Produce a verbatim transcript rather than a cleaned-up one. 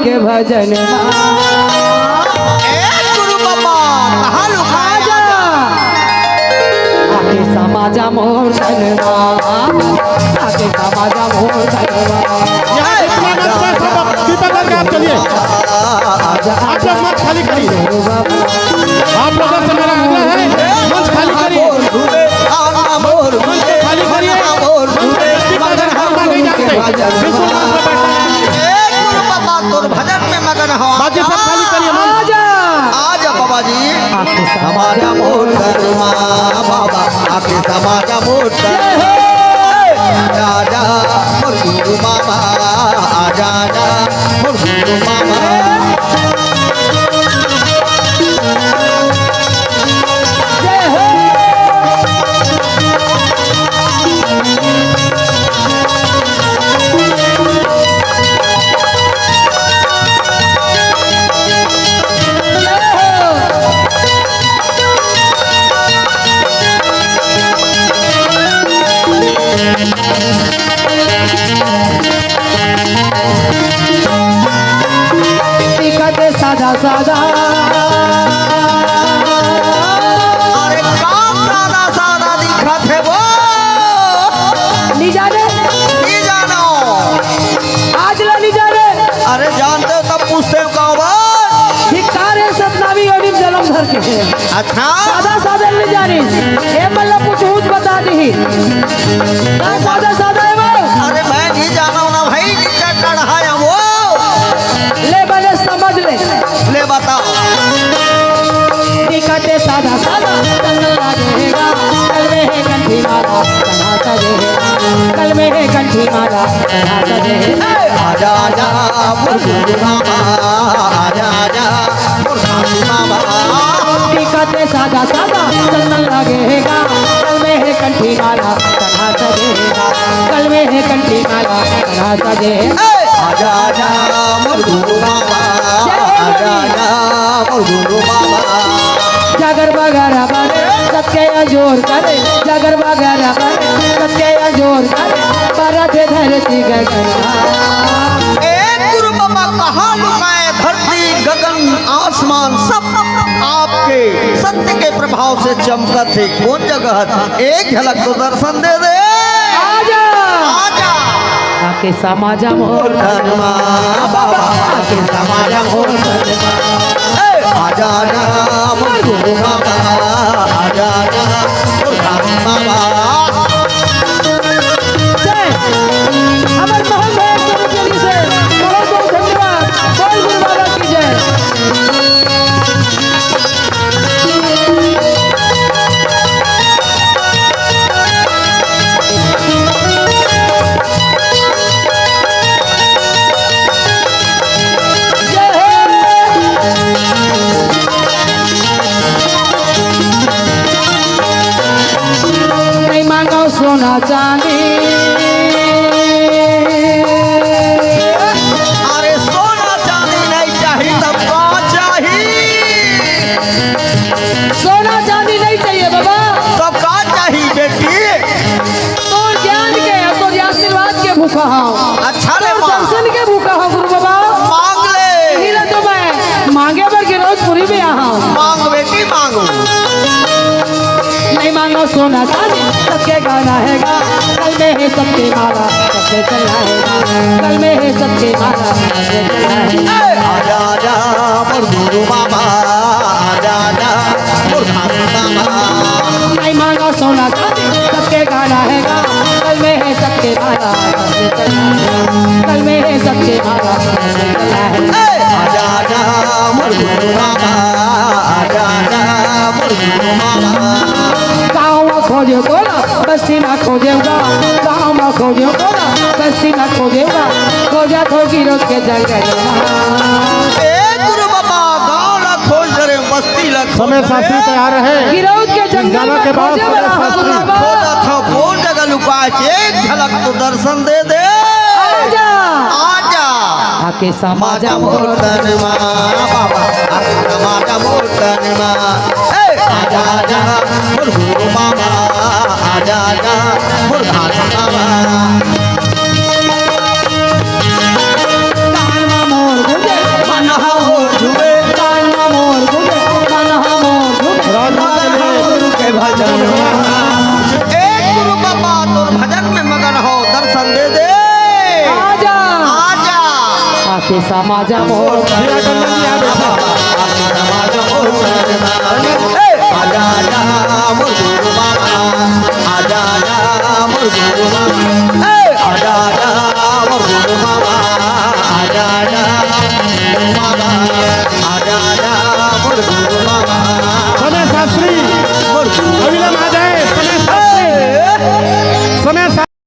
के भजन मा। ए गुरु बाबा, कहाँ लुकाए? आजा। आके समा जा मोर तन मा, आके समा जा मोर तन मा। यहाँ जितना मंच है, सब दीपक करके आप चलिए। आप लोग मंच खाली करिए। आप लोगों से मेरा आग्रह है, मंच खाली करिए। मंच खाली करिए। मंच पे दीपक करके हम नहीं जाते। बिल्कुल मंच पे बैठे। ए गुरु बाबा, तोर भजन में मगन हो। बाकी सब खाली करिए, मन। आजा। आजा बाबा जी। आके समा जा मोर तन मा, बाबा, आके समा जा मोर तन मा। आजा, आजा, मोर गुरु बाबा, आजा, आजा, मोर गुरु बाबा। जय हो। दिखत हे सादा सादा। अरे का सादा सादा दिखत हे वो? नी जाने। नी जानो। आज ला नी जाने। अरे जानते हो तब पूछते हो का बात? धिक्कार हे सतनामी योनि में जन्म धर के। अच्छा। सादा सादा नी जानिस। ए मन ला पूछहूं त बता दिही। का सादा सादा हे वो? अरे मैं नी जानव ना भाई, नीचा चढ़ा हे वो। ले बने समझ ले। ले बताओ। दिखत हे सादा सादा, चंदन लागे हे गा, गल में हे कंठी माला, कहाँ सजे हे गा, गल में हे कंठी माला, कहाँ सजे हे गा। आजा, आजा, मोर गुरु बाबा, आजा, आजा, मोर साधु बाबा। दिखत हे सादा सादा, चंदन लागे हे गा, गल में हे कंठी माला, कहाँ सजे हे गा, गल में हे कंठी माला, कहाँ सजे हे। ए, आजा, आजा, मोर गुरु बाबा, जय हो आजा, आजा, मोर गुरु बाबा। जागर बगरा बने, सत्य अजोर करे, जागर बगरा बने, सत्य अजोर करे, परत धरती गगन। ए गुरु बाबा, कहाँ लुकाए धरती, गगन, आसमान, सब आपके सत्य के प्रभाव से चमकत हे। कौन जगह हे? एक झलक तो दर्शन दे दे। आजा। आजा। आके समा जा मोर तन मा, बाबा, आके समा जा मोर तन मा। ए, आजा ना मोर गुरु बाबा, आजा ना मोर साधु बाबा। जय। हमर मोहन भाई के तरफ से बहुत बहुत धन्यवाद। बोल गुरु बाबा की जय। नहीं मांगो सोना चांदी। अरे सोना चांदी नहीं चाही, तब का चाही? सोना चांदी नहीं चाहिए बाबा। तब का चाही बेटी? तोर ज्ञान के, तोर आशीर्वाद के भूखा हूँ। अच्छा रे तोर माँ। दर्शन के भूखा हूँ गुरु बाबा। मांग ले। यही ला तो मैं मांगे बर गिरौदपुरी में आया हूँ। मांग बेटी मांगो। नहीं मांगो सोना चांदी, सबके गहना हे गा। गल में हे सबके माला, सबके चलना हे गा। गल में हे सबके माला, सबके चलना हे गा। ए, आजा, आजा, मोर गुरु बाबा, आजा, आजा, मोर साधु बाबा। नहीं मांगो सोना चांदी, सबके गहना हे गा। गल में हे सबके माला, सबके चलना हे गा। गल में हे सबके माला, सबके चलना हे गा। ए, आजा, आजा, मोर गुरु बाबा, आजा, आजा, मोर गुरु बाबा। गाँव में खोजे तोला, बस्ती में खोजे गा। गाँव में खोजे तोला, बस्ती में खोजे गा। खोजा तो गिरोध के जंगल में। ए गुरु बाबा, गाँव ला खोज डरे, बस्ती ला खोज समय डरे। शास्त्री तैयार रहे। गिरोध के जंगल गाना में के बाद खोजे समय वाला शास्त्री। बाबा। खोजा था, कौन जगह लुकाए, एक झलक तो दर्शन दे दे। आजा। आजा। आके समा जा मोर तन मा, बाबा, आके समा जा मोर तन मा। ए, आजा, आजा, मोर गुरु बाबा, आजा, आजा, मोर साधु बाबा। कान मा मोर गूंजे, समाजा मोर। समय शास्त्री।